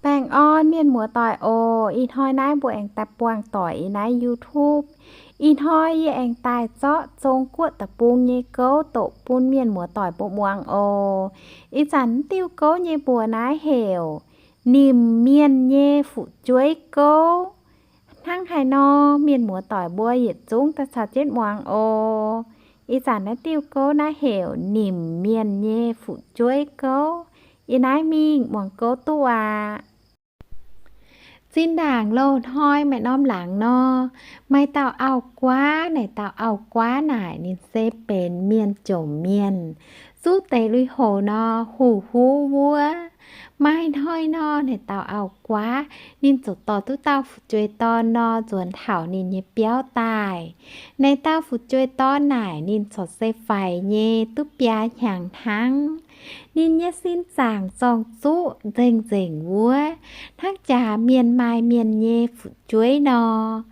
Baengh orn mienh muoz-doic oc. Ih hnoi naaiv mbuo aengx daaih buangh doic ih naaiv YouTube. Ih hnoi yie aengx daaih zorqv Zong-Guoqv deic-bung nyei gouv doqc bun mienh muoz-doic mbuo muangx oc. Ih zanc diuh gouv nyei mbuox naaiv heuc Nimc Mienh Nyei Fu'jueiv Gouv. Hnangv haaix nor mienh muoz-doic mbuo yietc zungv daaih caux jienv muangx oc. Ih zanc naaiv diuh gouv naaiv heuc Nimc Mienh Nyei Fu'jueiv Gouv. Ih naaiv mingh muangx gouv duqv aqv. Zinh ndaangc loz-hnoi maaih norm laangz nor, maaih dauh auv-guaav. Naaic dauh auv-guaav naaic ninh se benx mienh jomc mienh, zuqv deix lui-houx nor huv-huv wuov. Maaih hnoi nor, naaic dauh auv-guaav ninh ziouc dorh duqv dauh fu'jueiv-dorn nor nzuonx taux ninh nyei biauv daaih. Naaic dauh fu'jueiv-dorn naaic ninh corc se faix nyei duqv biaa hnyangx hnangv. Ninh nyei sin zaangc zorng-zuqv nzengc-nzengc wuov, hnangv jaax mienh maaih mienh nyei fu'jueiv nor.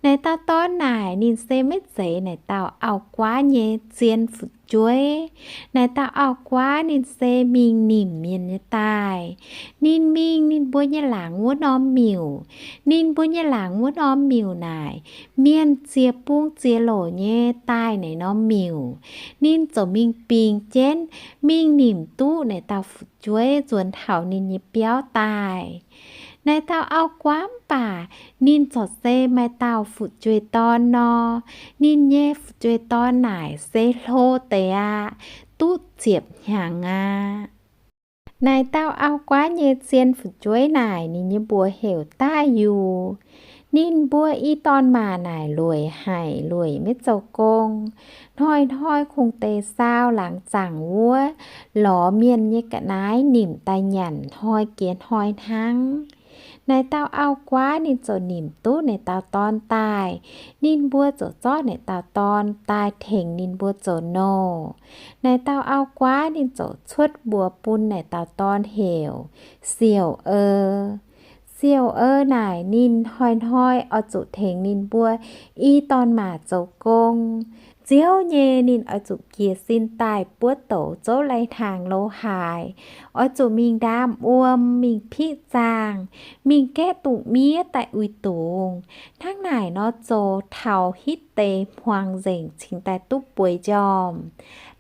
Naaic dauh dorn naaic ninh se maiv zeiz naaic dauh auv-guaav nyei zien fu'jueiv. Naaic dauh auv-guaav ninh se mingh nimc mienh nyei daaih. Ninh mingh ninh mbuo nyei laangz wuov norm miuc. Ninh mbuo nyei laangz wuov norm miuc naaic, mienh ziex bung ziex loc nyei daaih naaic norm miuc. Ninh ziouc mingh bingx jienv, mingh nimc duqv naaic dauh fu'jueiv nzuonx taux ninh nyei biauv daaih. Naaic dauh auv-guaav mv baac ninh corc se maaih dauh fu'jueiv-dorn nor. Ninh nyei fu'jueiv-dorn naaic se hlo deix aqv, duqv ziepc hnyangx aqv. Naaic dauh auv-guaav nyei zien fu'jueiv naaic ninh nyei mbuox heuc Daaih Yux. Ninh mbuo i dorn maac naaic lueic haic, lueic maiv zoux gong. Hnoi-hnoi kungx deix saau laangz zaangc wuov lorz mienh nyei ga'naaiv nimc daaih nyanc hnoi jiex hnoi hnangv. Naaic dauh auv-guaav ninh ziouc nimc duqv naaic dauh dorn daaih. Ninh mbuo ziouc zorqv naaic dauh dorn daaih tengx ninh mbuo zoux nouh. Naaic dauh auv-guaav ninh ziouc cuotv mbuox bun naaic dauh dorn heuc Siouc-Eu. Siouc-Eu naaic ninh hnoi-hnoi oix zuqc tengx ninh mbuo i dorn maac zoux gong. Nziouv nyei ninh oix zuqc jiez sin daaih buov douz zouv lai-hnaangx lo haaix, oix zuqc mingh ndaam wuom, mingh piqv zaangh, mingh gaeqv dungz miev daaih uix dungz. Hnangv naaic nor zoux taux hitv deix hmuangx nzengc cingx daaih duqv bueix njormh.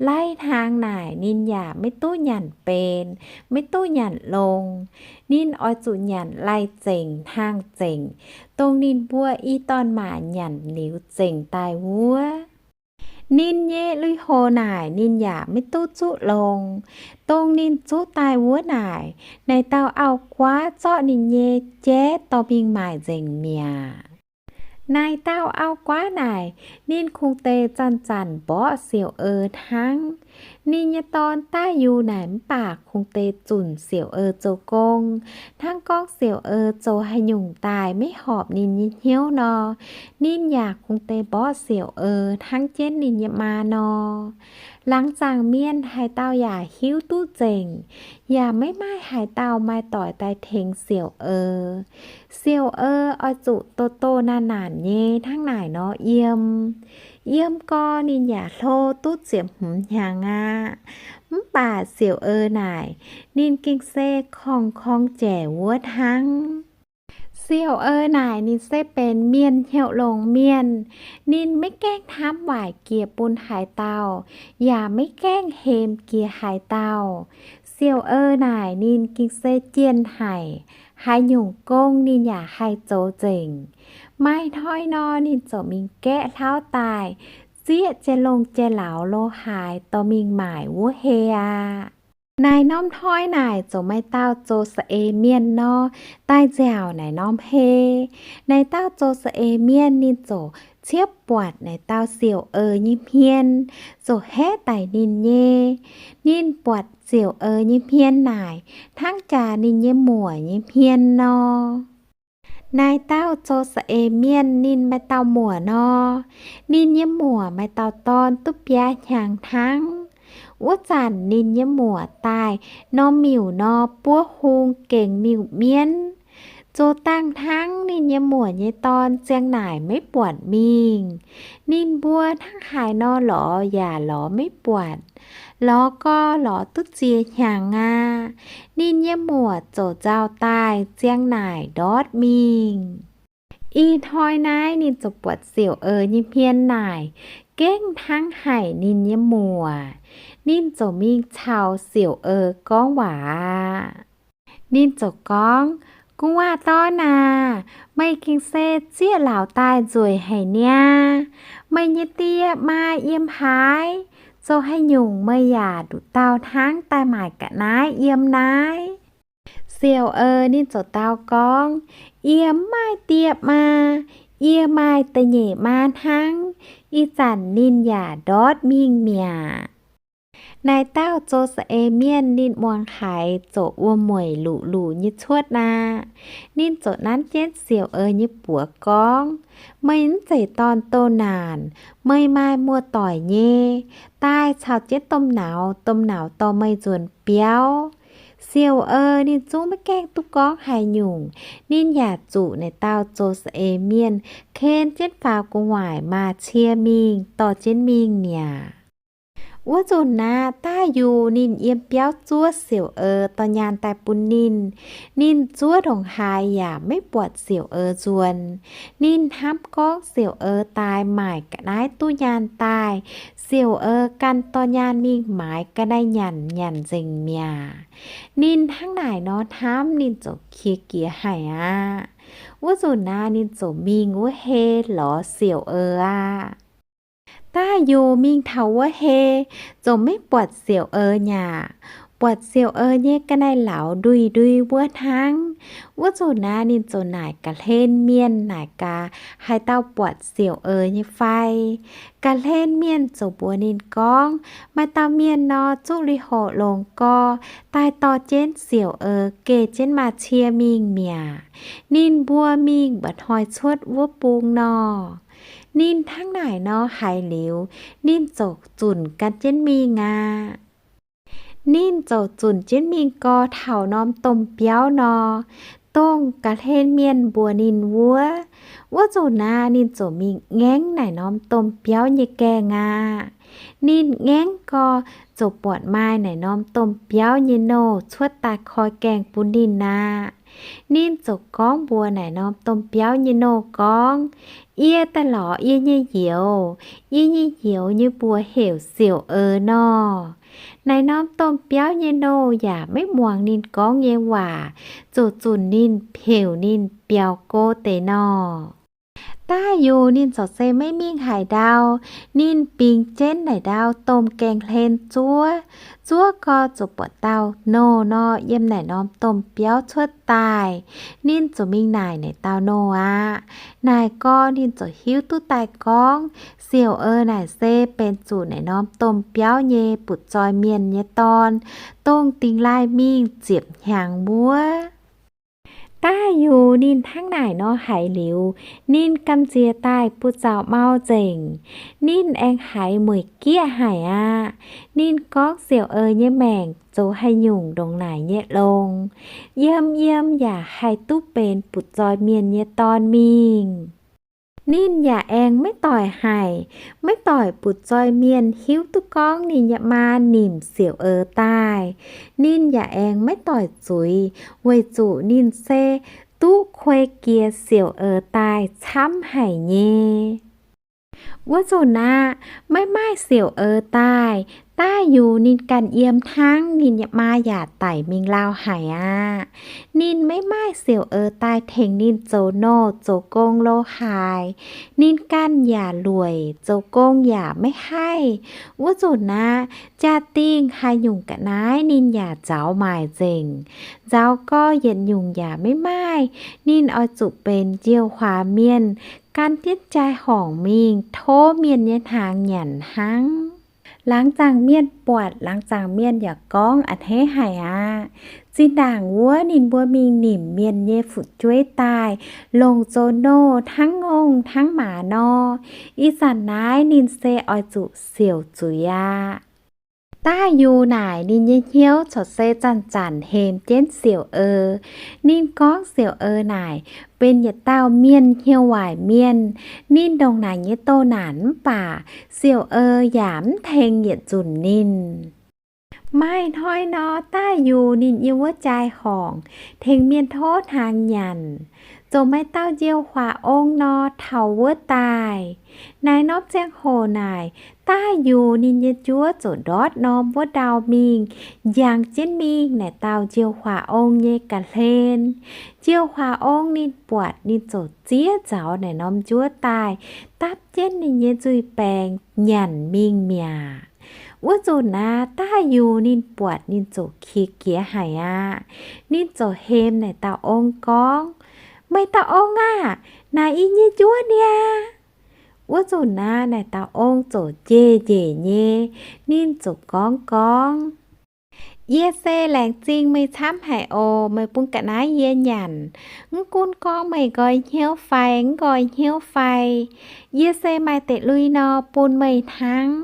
Lai-hnaangx naaic ninh yaac maiv duqv nyanc benx, maiv duqv nyanc longx. Ninh oix zuqc nyanc lai-zengc hnaangx-zengc, dongh ninh mbuo i dorn maac nyanc liuz zengc daaih wuov. Ninh nyei lui-houx naaic ninh yaac maiv duqv zuqv longx. Dongh ninh zuqv daaih wuov naaic, naaic dauh auv-guaav zorqv ninh nyei jaiv dorh mingh maaic nzengc mi'aqv. Naaic dauh auv-guaav naaic, ninh kungx deix zanc-zanc mborqv Siouc-Eu hnangv. Ninh nyei dorn Daaih Yux naaic mv baac kungx deix zunc Siouc-Eu zoux gong. Hnangv gorngv Siouc-Eu zoux haaix nyungc daaih maiv horpc ninh nyei hnyouv nor, ninh yaac kungx deix mborqv Siouc-Eu hnangv jienv ninh nyei maa nor. Laangz zaangc mienh haaix dauh yaac hiuv duqv nzengc, yaac maiv maaih haaix dauh maaih doic daaih tengx Siouc-Eu. Siouc-Eu oix zuqc doh doh naanc naanc nyei hnangv naaic nor yiem. Yiem gorn ninh yaac hlo duqv ziepc hmz hnyangx aqv. Mv baac Siouc-Eu naaic, ninh gengh se korngh-korngh jaic wuov hnangv. Siouc-Eu naaic ninh se benx mienh hnyouv longx mienh. Ninh maiv gaengh hnamv waaic jiex bun haaix dauh, yaac maiv gaengh hemx jiex haaix dauh. Siouc-Eu naaic ninh gengh se jienh haic, haaix nyungc gong ninh yaac haih zoux nzengc. Maaih hnoi nor ninh ziouc mingh gaeqv hlauv daaih, zieqv jai-longh jai-lauz lo haaix dorh mingh maaic wuov hei aqv. Naaic norm hnoi naaic ziouc maaih dauh zoux za'eix mienh nor, daaih nziaauc naaic norm hei. Naaic dauh zoux za'eix mienh ninh ziouc ciepv buatc naaic dauh Siouc-Eu nyei hmien, ziouc haeqv daic ninh nyei. Ninh buatc Siouc-Eu nyei hmien naaic, hnangv jaax ninh nyei muoc nyei hmien nor. Naaic dauh zoux za'eix mienh ninh maaih dauh muoc nor, ninh nyei muoc maaih dauh dorn duqv biaa hnyangx hnangv. Wuov zanc ninh nyei muoc daaih norm miuc nor buov hung gengx miuc-mienv. Zoux dangh hnangv ninh nyei muoc nyei dorn ziang naaic maiv buatc mingh. Ninh mbuo hnangv haaix nor lorz yaac lorz maiv buatc. Lorz gau lorz duqv ziex hnyangx aqv. Ninh nyei muoc ziouc nzauh daaih ziang naaic ndortv mingh. Ih hnoi naaiv ninh ziouc buatc siouc eix nyei hmien naaic gengh hnangv haic ninh nyei muoc. Ninh ziouc mingh caux siouc eix gorngv waac aqv. Ninh ziouc gorngv, Gu'nguaaz dorn aac, meih gengh se zieqv lauz daaih nzueic haic niaa. Meih nyei die maa yiem haaix? Zoux haaix nyungc meih yaac nduqc dauh hnangv daaih maaic ga'naaiv yiem naaiv? Siouc eix ninh ziouc dau gorngv, Yie mv maaih die maa. Yie maaih da'nyeic maa hnangv. Ih zanc ninh yaac ndortv mingh mi'aqv. Naaic dauh Zo^saa^en Mienh ninh muangx haiz ziouc wuom-mueic luqc-luqc nyei cuotv aqv. Ninh ziouc nanv jienv siouc eix nyei buoz gorngv, Meih mv zeiz dorn-doh naanc. Meih maaih muoz-doic nyei. Daaih caux jienv domh nauz, domh nauz dorh meih nzuonx biauv. Siouc eix ninh zungv maiv gaengh duqv gorngv haaix nyungc. Ninh yaac zuqc naaic dauh Zo^saa^en Mienh ken jienv faaux gu'nguaaic maah cie mingh dorh jienv mingh mi'aqv. Wuov nzunc aqv, daaih yungz ninh yiem biauv zuov siouc eix dorh nyaanh daaih bun ninh. Ninh zuov ndongc haaix yaac maiv buatc siouc eix nzuonx. Ninh hnamv gorngv siouc eix daaih maaic ga'naaiv duqv nyaanh daaih, siouc eix ganh dorh nyaanh mingh maaiz ga'naaiv nyanc nyanc nzengc mi'aqv. Ninh hnangv naaic nor hnamv ninh ziouc qiex jiez haic aqv. Wuov nzunc aqv ninh ziouc mingh wuov hei lorz siouc eix aqv. Daaih yungz mingh taux wuov hei, ziouc maiv buatc siouc eix nyaqc. Buatc siouc eix nyei ga'naaiv lauz ndui-ndui wuov hnangv. Wuov nzunc naaiv ninh ziouc naaic ga'hlen mienh naaic gaax, haaix dauh buatc siouc eix nyei fai. Ga'hlen mienh ziouc mbuox ninh gorngv, Maaih dauh mienh nor, zuqv lui hoc longc gorx daaih dorh jienv siouc eix geh jienv maaz-cie mingh mi'aqv. Ninh mbuo mingh mba'hnoi cuotv wuov bung nor. Ninh hnangv naaic nor haiz liuz, ninh ziouc zunc gan jienv mingh aqv. Ninh ziouc zunc jienv mingh gorx taux norm domh biauv nor, dongh ga'hlen mienh mbuox ninh wuov. Wuov nzunc naaiv ninh ziouc mingh ngaengv naaic norm domh biauv nyei gaengh aqv. Ninh ngaengv gorx ziouc buatc maaih naaic norm domh biauv nyei nouh cuotv daaih koi gaengh bun ninh aqv. Ninh ziouc gorngv mbuox naaic norm domh biauv nyei nouh gorngv, Yie daaih lorz yie nyei youz. Yie nyei youz nyei mbuox heuc siouc eix nor. Naaic norm domh biauv nyei nouh yaac maiv muangx ninh gorngv nyei waac, ziouc zunc ninh heuc ninh biaux go deix nor. Daaih yungz ninh ziouc se maiv mingh haaix ndau. Ninh bingx jienv naaic ndau domh gaengh hlen zuov. Zuov gorx ziouc buatc dauh nouh nor yiem naaic norm domh biauv cuotv daaih. Ninh ziouc mingh naaic naaic dauh nouh aqv. Naaic gorx ninh ziouc hiuv duqv daaih gorngv siouc eix naaic se benx zuqc naaic norm domh biauv nyei butv-zoih mienh nyei dorn, dongh dingh laaih mingh ziepc hnyangx wuov. Daaih yungz ninh hnangv naaic nor haiz liuz, ninh gamh nziex daaih buoz-zaux mau nzengc. Ninh aengx haiz mueic gieqv haic aqv. Ninh gorngv siouc eix nyei maengc zoux haaix nyungc ndongc naaic nyei longx, yiem yiem yaac haih duqv benx butv-zoih mienh nyei dorn mingh. Ninh yaac aengx maiv doic haic, maiv doic butv-zoih mienh hiuv duqv gorngv ninh nyei maa nimc siouc eix daaih. Ninh yaac aengx maiv doic zuiz, weic zuqc ninh se duqv kuei jiex siouc eix daaih camv haic nyei. Wuov nzunc aqv, maiv maaih siouc eix daaih, daaih yungz ninh ganh yiem hnangv, ninh nyei maa yaac daic mingh lauh haic aqv. Ninh maiv maaih siouc eix daaih tengx ninh zoux nouh zoux gong lo haaix. Ninh ganh yaac lueic, zoux gong yaac maiv haih. Wuov nzunc aqv, jaa-dingh haaix nyungc ga'naaiv ninh yaac nzauz maaic nzengc. Nzauz gorx yietc nyungc yaac maiv maaih. Ninh oix zuqc benx njieu huaax mienh, gan jienv jai-horngc mingh tov mienh nyei hnaangx nyanc hnangv. Laangz zaangc mienh buatc, laangz zaangc mienh yaac gorngv a'hneiv haic aqv. Zinh ndaangc wuov ninh mbuo mingh nimc mienh nyei fu'jueiv daaih, longc zoux nouh hnangv ngongh hnangv maaz nor. Ih zanc naaiv ninh se oix zuqc siouc zuiz aqv. Daav Yux naaic ninh nyei hnyouv corc se zanc-zanc hemx jienv Siouc Eix. Ninh gorngv Siouc Eix naaic benx yietc dauh mienh hnyouv waaic mienh. Ninh ndongc naaic nyei doh naanc mv baac Siouc Eix yaac mv tengx yietc nzunc ninh. Maaih hnoi nor, Daav Yux ninh yiem wuov jai horngc tengx mienh tov hnaangx nyanc, ziouc maaih dauh njiec huaax ong nor taux wuov daaih. Naaiv norm ziangh hoc naaic, Daav Yux ninh nyei njuov ziouc ndortv norm wuov ndau mingh, njangx jienv mingh naaic dauh njiec huaax ong nyei ga'hlen. Njiec huaax ong ninh buatc ninh ziouc ziev nzauz naaic norm njuov daaih, dapv jienv ninh nyei nzuih baengx nyanc mingh mi'aqv. Wuov nzunc naaic, Daav Yux ninh buatc ninh ziouc qiex jiez haic aqv. Ninh ziouc hemx naaic dauh ong gorngv, Meih dauh ong aah! Naaic yie nyei njuov niaa! Wuov nzunc naaic, naaic dauh ong ziouc njiec njiec nyei, ninh ziouc gorngv gorngv, Yie se laengz zingh meih camv haic oc. Meih bun ga'naaiv yie nyanc, mv gunv gorngv meih nqoi hnyouv fai mv nqoi hnyouv fai, yie se maaih deic-lui nor bun meih hnangv.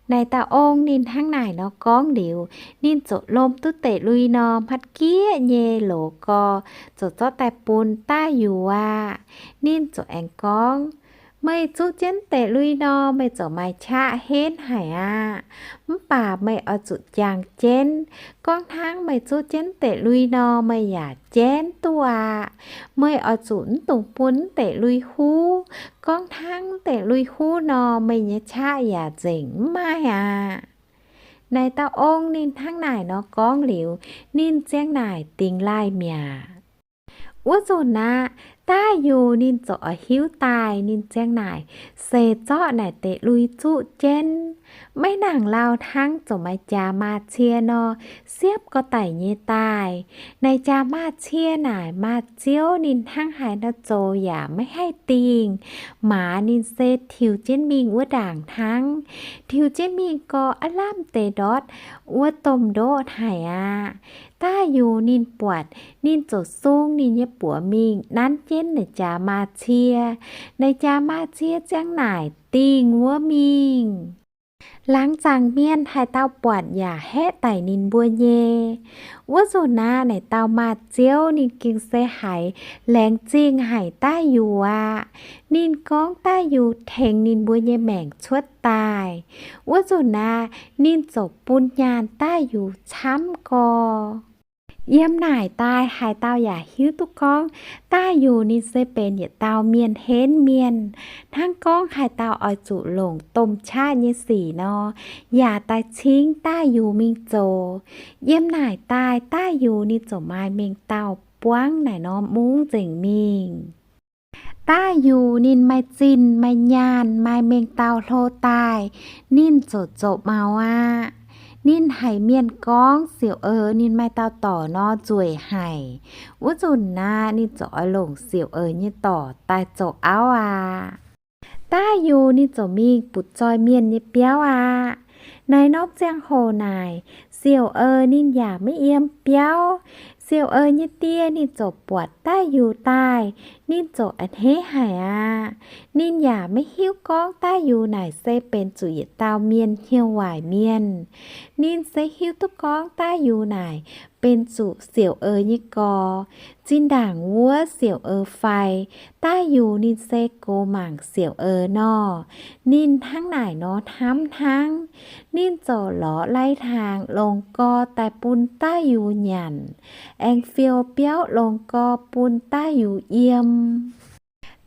Naaic dauh ong ninh hnangv naaic nor gorngv liuz, ninh ziouc lomh duqv deic-lui nor hmatv gieqv nyei loz-gorx, ziouc zorqv daaih bun Daav Yux aqv. Ninh ziouc aengx gorngv, Meih zuqv jienv deic-lui nor, meih ziouc maaih qaqv henv haic aqv. Mv baac meih oix zuqc jangx jienv. Gorngv hnangv meih zuqv jienv deic-lui nor, meih yaac jienv duqv aqv. Meih oix zuqc mv dungx bun mv deic-lui huv. Gorngv hnangv mv deic-lui huv nor, meih nyei qaqv yaac nzengc mv maaih aqv. Naaic dauh ong ninh hnangv naaic nor gorngv liuz, ninh ziang naaic dingx laaih mi'aqv. Wuov nzunc aqv, Daav Yux ninh ziouc oix hiuv daaih. Ninh ziang naaic seix zorqv naaic deic-lui zuqv jienv. Maiv nangc lauh hnangv ziouc maaih jaax maaz-cie nor siepv gorx daic nyei daaih. Naaic jaax maaz-cie naaic, maaz-ziouv ninh hnangv haaix nor zoux yaac maiv haih dingh. Maaz ninh se tiux jienv mingh wuov ndaangc hnangv. Tiux jienv mingh gorx, aav lamh deix ndortv wuov domh ndoqv haic aqv. Daav Yux ninh buatc, ninh ziouc sung ninh nyei buoz mingh nanv jienv naaic jaax maaz-cie. Naaic jaax maaz-cie ziang naaic dingh wuov mingh. Laangz zaangc mienh haaix dauh buatc yaac haeqv daic ninh mbuo nyei. Wuov nzunc naaic, naaic dauh maaz-ziouv ninh gengh se haiz laengz zingh haic Daav Yux aqv. Ninh gorngv Daav Yux tengx ninh mbuo nyei maengc cuotv daaih. Wuov nzunc naaic, ninh ziouc bun nyaanh Daav Yux camv gorx. Yiem naaic daaih haaix dauh yaac hiuv duqv gorngv Daav Yux ninh se benx yietc dauh mienh henv mienh. Hnangv gorngv haaix dauh oix zuqc longc domh qaqv nyei sic nor, yaac daaih cingv Daav Yux mingh zoux. Yiem naaic daaih Daav Yux ninh ziouc maaih mengh dauh buangv naaic norm mungv nzengc mingh. Daav Yux ninh maaih zinh maaih nyaanh maaih mengh dauh hlo daaih, ninh ziouc zoux maux aqv. Ninh haiz mienh gorngv Siouc Eix ninh maaih dauh dorc nor nzueic haic. Wuov nzunc naaic ninh ziouc oix longc Siouc Eix nyei dorc daaih zoux auv aqv. Daav Yux ninh ziouc mingh butv-zoih mienh nyei biauv aqv. Naaiv norm ziangh hoc naaic, Siouc Eix ninh yaac maiv yiem biauv. Siouc Eix nyei die ninh ziouc buatc Daav Yux daaih, ninh ziouc a'hneiv haic aqv. Ninh yaac maiv hiuv gorngv Daav Yux naaic se benx zuqc yietc dauh mienh hnyouv waaic mienh. Ninh se hiuv duqv gorngv Daav Yux naaic benx zuqc Siouc Eix nyei gorx. Zinh ndaangc wuov Siouc Eix faix, Daav Yux ninh se gox mangc Siouc Eix nor. Ninh hnangv naaic nor hnamv hnangv. Ninh ziouc lorz lai-hnaangx longc gorx daaih bun Daav Yux nyanc, aengx fiou biauv longc gorx bun Daav Yux yiem.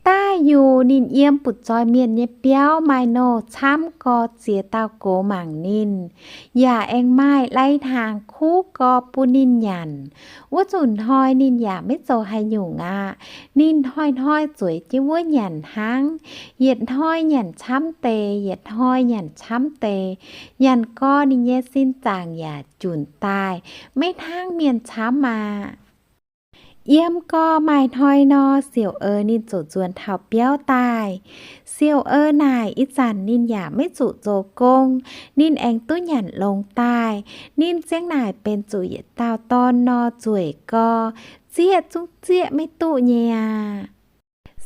Daav Yux ninh yiem butv-zoih mienh nyei biauv maaih nouh camv gorx ziex dauh gox mangc ninh, yaac aengx maaih lai-hnaangx kuv gorx bun ninh nyanc. Wuov nzunc hnoi ninh yaac maiv zoux haaix nyungc aqv. Ninh hnoi-hnoi zueiz jienv wuov nyanc hnangv. Yietc hnoi nyanc camv deix, yietc hnoi nyanc camv deix. Nyanc gorx ninh nyei sin zaangc yaac junc daaih, maiv hnangv mienh camv aqv. Yiem gorx maaih hnoi nor, Siouc Eix ninh ziouc nzuonx taux biauv daaih. Siouc Eix naaic ih zanc ninh yaac maiv zuqc zoux gong, ninh aengx duqv nyanc longx daaih. Ninh ziang naaic benx zuqc yietc dauh dorn nor nzueic gorx, zieqv zungv zieqv maiv duqv nyei aqv.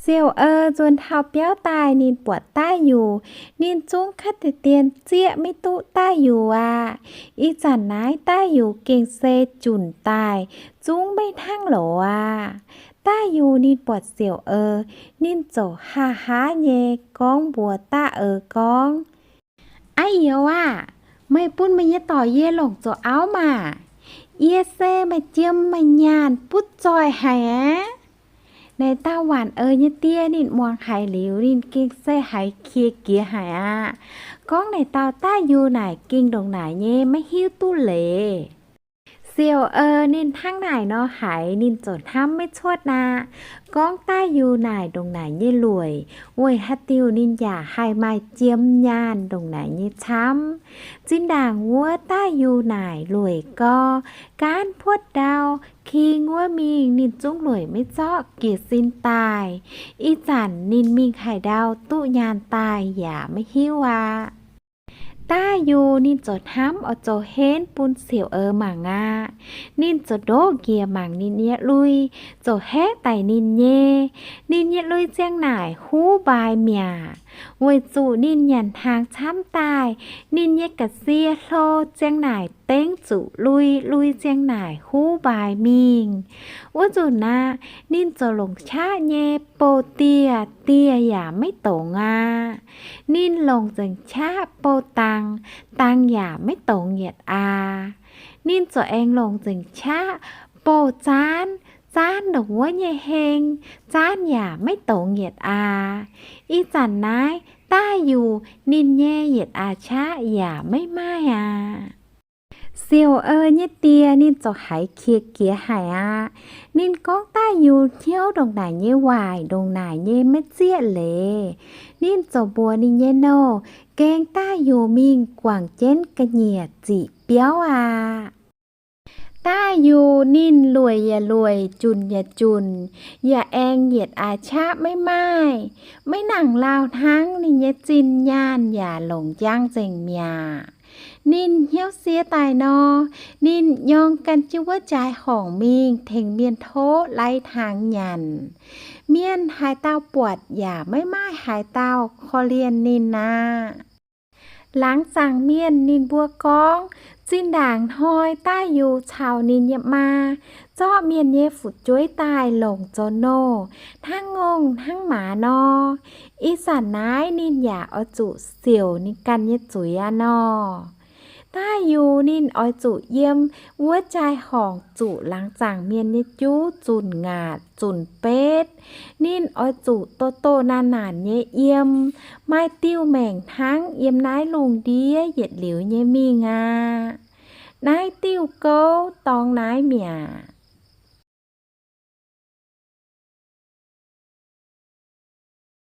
Siouc-eu nzuonx taux biauv daaih, ninh buatc Daav Yuc, ninh zungv kaav deix dien zieqv maiv duqv Daav Yuc aqv. Ih zanc naaiv Daav Yuc gengh se junc daaih, zungv maiv hnangv loz aqv. Daav Yuc ninh buatc Siouc-eu, ninh ziouc haa haa nyei gorngv mbuox Daav-eu gorngv, Aa youz aah! Meih bun meih nyei dorc yie longc zoux auv maah! Yie se maaih jiem maaih nyaanh butv zoih haic aqv. Naaic dauh waanc-eu nyei die ninh muangx haiz liuz, ninh gengh se haiz qiex jiez haic aqv. Gorngv naaic dauh Daav Yuc naaic gengh ndongc naaic nyei maiv hiuv duqv leiz. Siouc-eu ninh hnangv naaic nor haiz, ninh ziouc hnamv maiv cuotv aqv. Gorngv Daav Yuc naaic ndongc naaic nyei lueic, weic haaix diuc ninh yaac haih maaih jiem nyaanh ndongc naaic nyei camv? Zinh ndaangc wuov Daav Yuc naaic lueic gau, gaanv puotv ndau, king wuov mingh ninh zungv lueic maiv zorqv jiez sin daaih. Ih zanc ninh mingh haaix ndau duqv nyaanh daaih yaac maiv hiuv aqv. Daav Yuc ninh ziouc hnamv oix zoux henv bun Siouc-eu mangc aqv. Ninh ziouc ndoqv njiec mangc ninh nyei lui, ziouc haeqv daic ninh nyei. Ninh nyei lui ziang naaic huv mbaaix mi'aqv, weic zuqc ninh nyanc hnaangx camv daaih, ninh nyei ga'sie hlo ziang naaic dengv zuqc lui, lui ziang naaic huv mbaaix mingh. Wuov nzunc aqv, ninh ziouc longc qaqv nyei bouh dieh, dieh yaac maiv dongz aqv. Ninh longc nzengc qaqv bouh dangx, dangx yaac maiv dongz yietc aa. Ninh ziouc aengx longc nzengc qaqv bouh zaanv, zaanv ndongc wuov nyei heng, zaanv yaac maiv dongz yietc aa. Ih zanc naaiv Daav Yuc ninh nyei yietc aa qaqv yaac maiv maaih aqv. Siouc-eu nyei die ninh ziouc haiz qiex jiez haic aqv. Ninh gorngv Daav Yuc hnyouv ndongc naaic nyei waaic ndongc naaic nyei maiv zieqv leiz. Ninh ziouc mbuox ninh nyei nouh, Gaeng Daav Yuc mingh guangc jienv ga'nyiec ziqc biauv aqv. Daav Yuc ninh lueic yaac lueic, junc yaac junc, yaac aengx yietc aa qaqv maiv maaih. Maiv nangc lauh hnangv, ninh nyei zinh nyaanh yaac longc njang nzengc mi'aqv. Ninh hnyouv sie daaih nor, ninh nyorng ganh jienv wuov jaaix horngc mingh tengx mienh tov lai hnaangx nyanc. Mienh haaix dauh buatc yaac maiv maaih haaix dauh korv-lienh ninh aqv. Laangz zaangc mienh ninh mbuo gorngv, zinh ndaangc hnoi Daav Yuc caux ninh nyei maa zorqv mienh nyei fu'jueiv daaih longc zoux nouh, hnangv ngongh hnangv maaz nor. Ih zanc naaiv ninh yaac oix zuqc siouc ninh ganh nyei zuiz aqv nor. Daav Yuc ninh oix zuqc yiem wuov jaaix horngc zuqc laangz zaangc mienh nyei juv zunc ngaatc zunc betv. Ninh oix zuqc doh doh naanc naanc nyei yiem, maaih diuh maengc hnangv yiem naaiv lungh ndiev yietc liuz nyei mingh aqv. Naaiv diuh gouv dorngx naaiv mi'aqv.